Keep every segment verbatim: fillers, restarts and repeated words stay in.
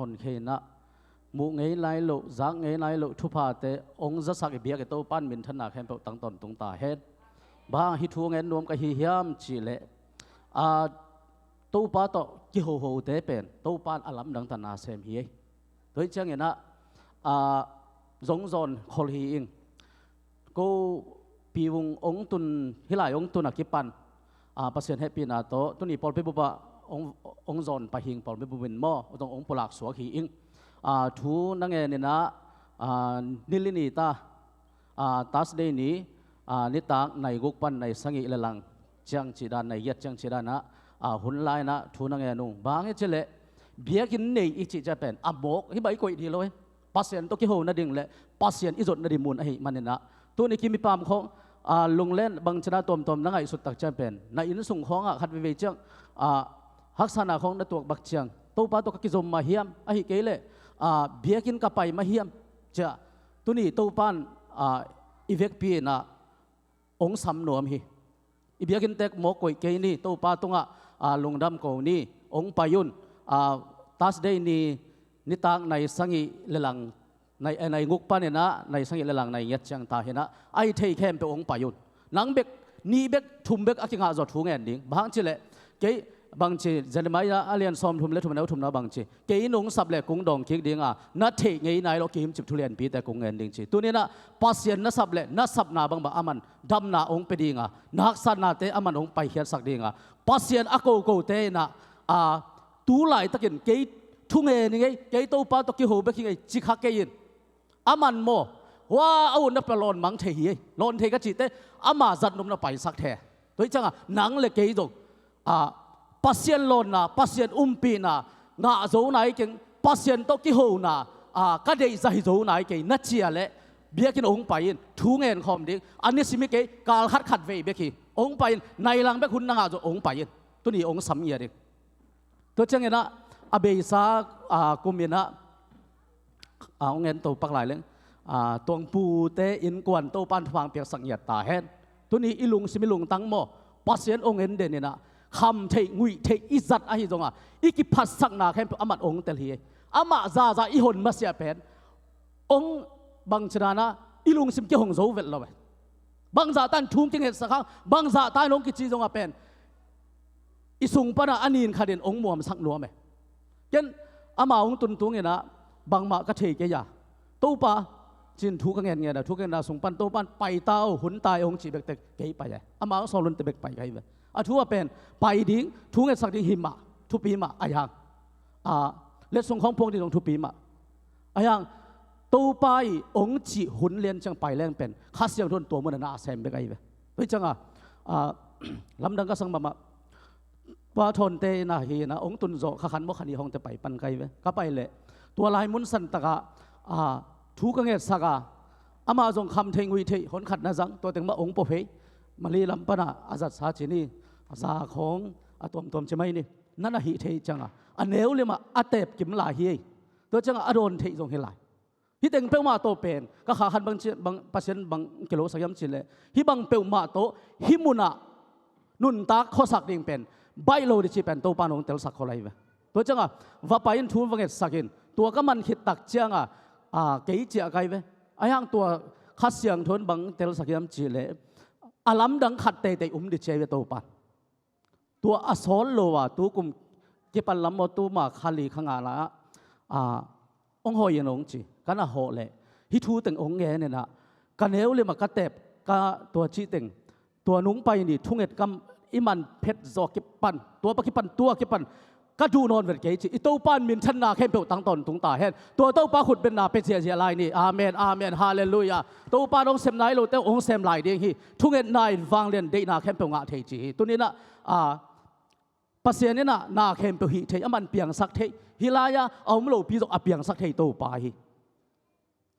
Hon khe inah muh ngei nai loh, zak ngei nai loh thuphate hong zasak i biak i Topa'n minthanna khempeuh tang tawntung ta hen. Bang hang hih thu ngen nuam ka hi hiam cihleh, a, Topa tawh kihohote pen Topa'n a lamdang ta na sem hi ei. Tua hi cianginah, a, zong zawn khol hi ing. Ko Pi Vung hong tun, hih lai hong tun a kipan, a, Pasian hehpihna tawh tuni pawlpi bupah hong, hong zawn pai hing pawlpi bupin maw, zong hong pulak suak hi ing. A, thu na ngen inah, a, nili ni ta, a, Thursday ni, a, nitak nai guk pan nai sagih le lang ciang cih dan, nai giat ciang cih dan ah, a, hun lai inah thu na ngen ung. Bang hang hiam cihleh biakinn nei i cih ciang pen a mawk hih bang i koih ding hi lo hi. Pasian tawh kiho nading le Pasian i zot nading mun ahih maninah, tuni kim i pam khawng, a, lunglen bangci na tuamtuam na ngaihsut tak ciang pen, na inn sung khawngah khat veivei ciang, a, haksatna khawng na tuak bak ciang, Topa tawh ka kizom mah hiam, ahih kei leh, a, biakinn ka pai mah hiam, ciah, tuni Topa'n, a, i vekpi inah hong sam nuam hi. I biakinn tek mawk koih kei ni, Topa tungah, a, lungdam ko ni, hong pai un, a, Thursday ni, nitak nai sagih le lang, nai, eh, nai guk pan inah nai sagih le lang nai giat ciang ta hi inah, a hi thei khempeuh hong pai un. Nang bek, nih bek, thum bek a kingah zaw thu ngen ding. Bang hang cihleh, kei bangci, Jeremiah a lian sawmthum le thum, a neu thumna bangci, kei nong sap leh kong dawng kik ding a, na theih ngei nai loh kihimcip thu lianpite kong ngen ding ci. Tuni inah Pasian na sap leh na sapna bangbang aman damna hong pia ding a, na haksatnate aman hong paikhiatsak ding a, Pasian a kokote inah, a, tu laitakin kei thu ngen hi ing ei, kei Topa tawh kiho bek hi ing ei ci kha kei in. Aman maw, hua a utna pia lawn mang thei hi ei. Lawn thei ka cihte ama zat nopna paisak thei. Tua hi ciangah nang le kei zong, a, Pasian lawnna, Pasian umpihna ngah zo nai keng, Pasian tawh kihona, a, ka deih zah hi zo nai kei na ci a leh, biakinn hong pai in, thu ngen khawm ding, a nisim hi kei, kal khat khat vei bek hi. Hong pai in, nai lang bek hun na ngah zaw hong pai in. Tuni hong sam ngiat ding. Tua cianginah, a beisa, a, kum inah, a, hong en to pak lai leng, a, tuangpute innkuan Topa'n thupha hong piaksak ngiat ta hen. Tuni i lungsim i lungtang maw, Pasian hong en den inah, kham theih, nguih theih, i zat ahi zongah, i kiphatsakna khempeuh aman hong tel hi. Amah zaza i hon masiah pen, hong bangci dan ah, i lungsim kihong zo vet lo eh. Bangzah tan thu hong kingetsak hang, bangzah tan hong kici zongah pen, i sung panah a nin khatin hong muamsak nuam eh. Ken ama hong tuntung inah bangmah ka thei kei a, Topa, ci-in thu ka ngetnget a, thu ka ngetna sung pan Topa'n pai ta o, hun ta e hong cih bektek kei pai eh. Ama hong sawl hunte bek pai ka hi ve. A thu a pen pai ding, thu ngetsak ding hi mah, thupi mah, ahi hang, a, letsong khawng phuang ding zong thupi mah. Ahi hang, Topa i hong cih hun lian ciang pai leng pen Kha Siangtho in tua munah na sem bek ahi ve. Tua hi ciangah, a, lamdang ka sak mahmah. Pa Thawnte inn ah hi inah, hong tun zawh Kha Khan maw, Kha Ni hong te pai pan ka hi ve. Ka pai leh, tua lai mun santakah, a, thu ka ngetsak a, amah zong kham theih nguih theih, hon khat na zang, tua teng mah hong pua phei. Mali lam panah a zatsa ci ni, a za khawng, a tuamtuam ci mai ni. Na na hih theih ciangah, a neu limah a teep kim lai hi ei. Tua ciangah a dawn theih zong hi lai. Hih teng peuhmah tawh pen, ka Kha Khan bang ci, bang, Pasian bang kilosak hiam cihleh, hih bang peuhmah tawh, hih munah nuntak khuasak ding pen baih lo ding cih pen Topa'n hong telsak khol ahi ve. Tua ciangah, va pai in, thu va ngetsak in, tua ka man khit tak ciangah, a, kei ciah ka hi ve. Ahi hang tua Kha Siangtho in bang telsak hiam cihleh, a lamdang khat teitei um ding ci ahi ve Topa'n. Tua a sawt lo a, tu kum kipan lam maw, tuma kha li kha nga la ah, a, hong hawh in hong ci, ka na hawh leh, hih thu teng hong ngen inah, ka neu limah ka teep, ka tua cih teng, tua nung pai ni thunget kam i man phet zawh kipan, tua pa kipan, tua kipan, ka duh nawn vet kei ci. I Topa'n minthanna khempeuh tang tawntung ta hen. Tua Topa khutbetna pia ziahziah lai ni. Amen, amen, halleluiah. Topa'n hong sem nai lote hong sem lai ding hi. Thungetna in vanglian deihna khempeuh ngah thei ci hi. Tuni inah, a, Pasian inah na khempeuh hih thei, aman piangsak thei. Hih lai-ah a om lopi zong a piangsak thei Topa hi.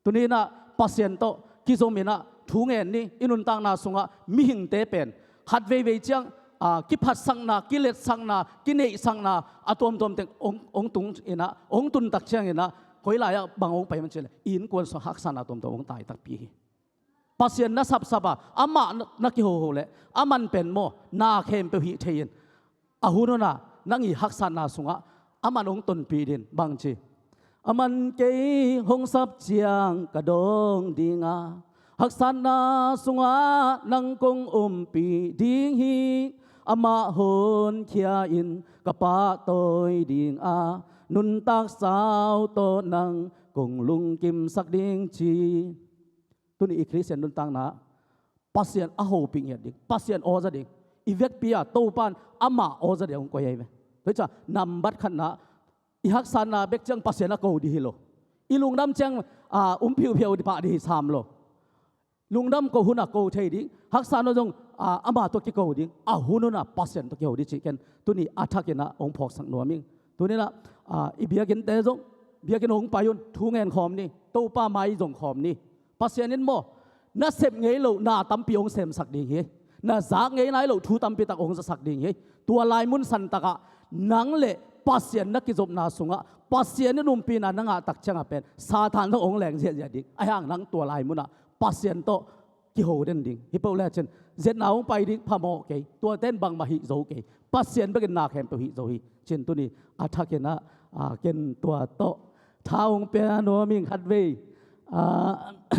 Tuni inah Pasian tawh kizom inah thu ngen ni, i nuntakna sungah mihingte pen khat veivei ciang, a, kiphatsakna, kiletsakna, kineihsakna a tuamtuam teng hong, hong tung inah, hong tun tak ciang inah, koi lai-ah bang hong pai hiam cihleh, i innkuan sungah haksatna tuamtuam hong tai takpi hi. Pasian na sapsap a, amah na, na kihoho leh, aman pen maw, na khempeuh hih thei in, a hun hunah nang i haksatna sungah aman hong tonpih ding, bang ci, Aman kei hong sap ciang ka dawng ding a, haksatna sungah nang kong ompih ding hi. Amah honkhia-in ka pahtawi ding a, nuntak sau tawh nang kong lungkimsak ding ci. Tuni i Khristian nuntakna Pasian a hopih ngiat ding, Pasian aw za ding. I vekpi-a Topa in amah aw za ding hong koih ahi ve. Tua hi ciang nambat khatna, i haksatna bek ciang Pasian a ko ding hi lo. I lungdam ciang, a, um phiuphiau ding pah ding hi sam lo. Lungdam ko hunah ko thei ding, haksatna zong, a, ama tawh kiko ding, a hun hunah Pasian tawh kiho ding cih ken tuni a thakin ah hong phawksak nuam ing. Tuni-in ah, a, i biakinnte zong, biakinn hong pai un, thu ngen khawm ni, Topa mai zong khawm ni. Pasian in maw, na sep ngei loh na tampi hong semsak ding hi. Na zak ngei nai loh thu tampi tak hong zasak ding hi. Tua lai mun santakah nang le Pasian na kizopna sungah Pasian in umpihna na ngah tak ciangah pen Satan zong hong leng ziahziah ding. Ahi hang nang tua lai munah Pasian tawh kiho den ding. Hi peuh lecin ziatna hong pai ding phamawh kei. Tuate in bangmah hih zo kei. Pasian bekin na khempeuh hih zo hi. Cin tuni a thakin ah, a, ken tua tawh tha hong pia nuam ing. Khatvei, a,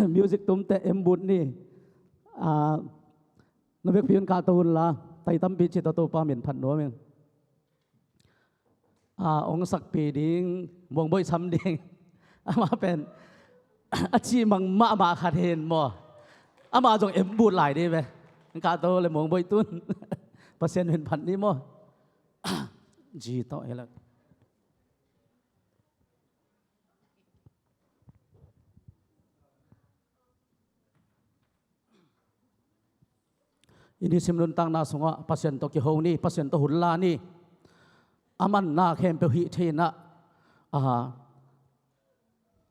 music tumte embut ni. A, na vekpi un kahto un la, tai tampi ci tawh Topa min phat nuam ing. A, hong sakpih ding Muang Boih Sam ding. Amah pen a cimang mahmah khat hi in maw. Amah zong embut lai ding ve. Kahto le Muang Boih tun. Pasian min phat ni maw. G tawh hi lo. I nisim nuntakna sungah Pasian tawh kiho ni, Pasian tawh hun la ni. Aman na khempeuh hih thei in ah, a,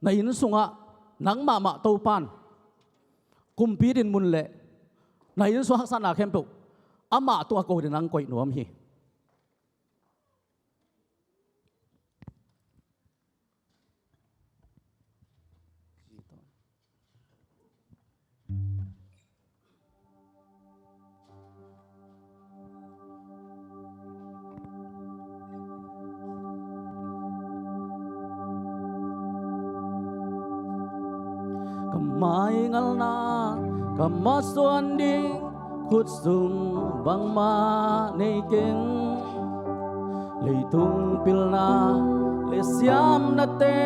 na inn sungah nang mahmah Topa in kumpi dinmun le na inn sung haksatna khempeuh amah tungah ko ding nang koih nuam hi. Ka maingalna ka masuan ding khut sung bangmah nei keng. Leitung pilna le siamnate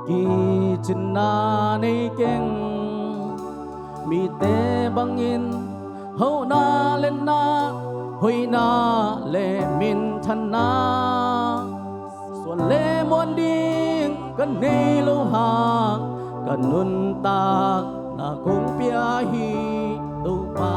kicinna nei keng. Mite bangin hauhna le na, hoihna le minthanna, suan le muan ding ka nei lo hang, ka nuntakna kong pia hi Topa.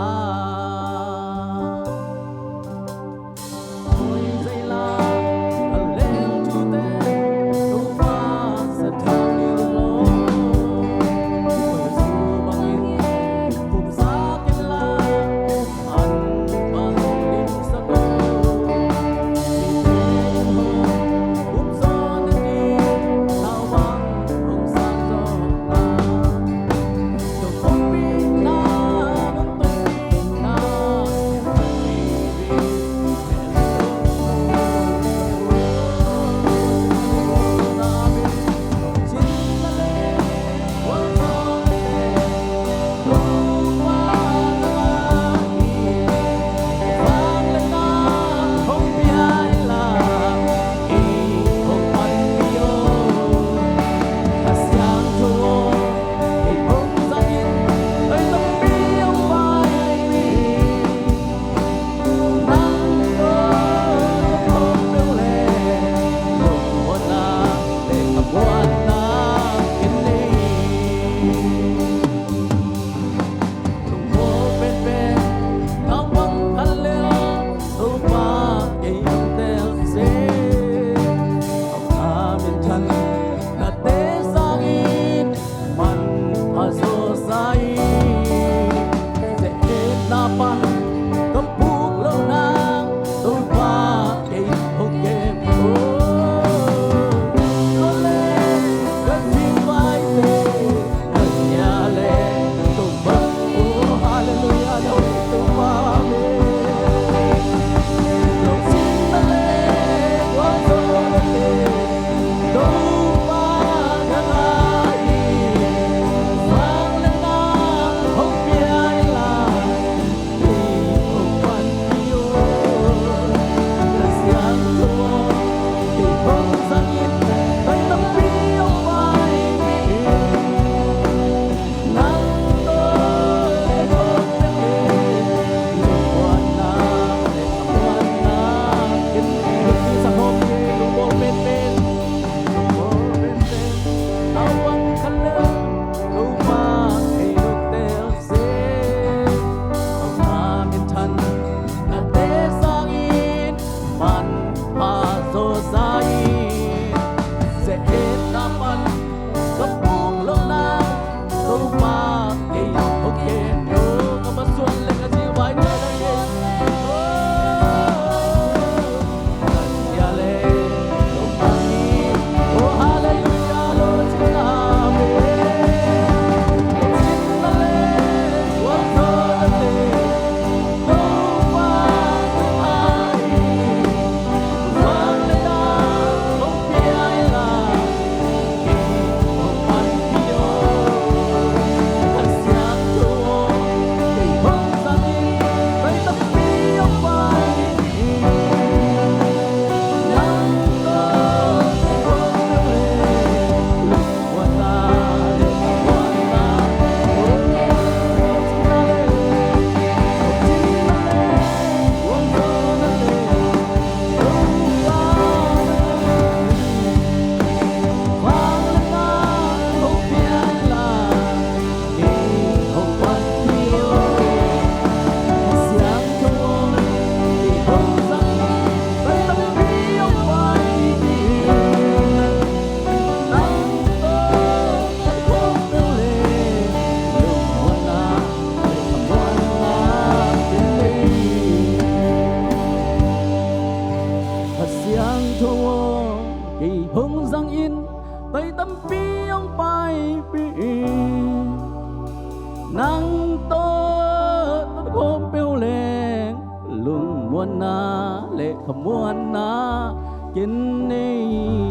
Siangtho aw, kei hong zangin, toi tampi hong paipih in. Nang tawh tat khawm peuh leng, lungmuanna le khamuanna ken nei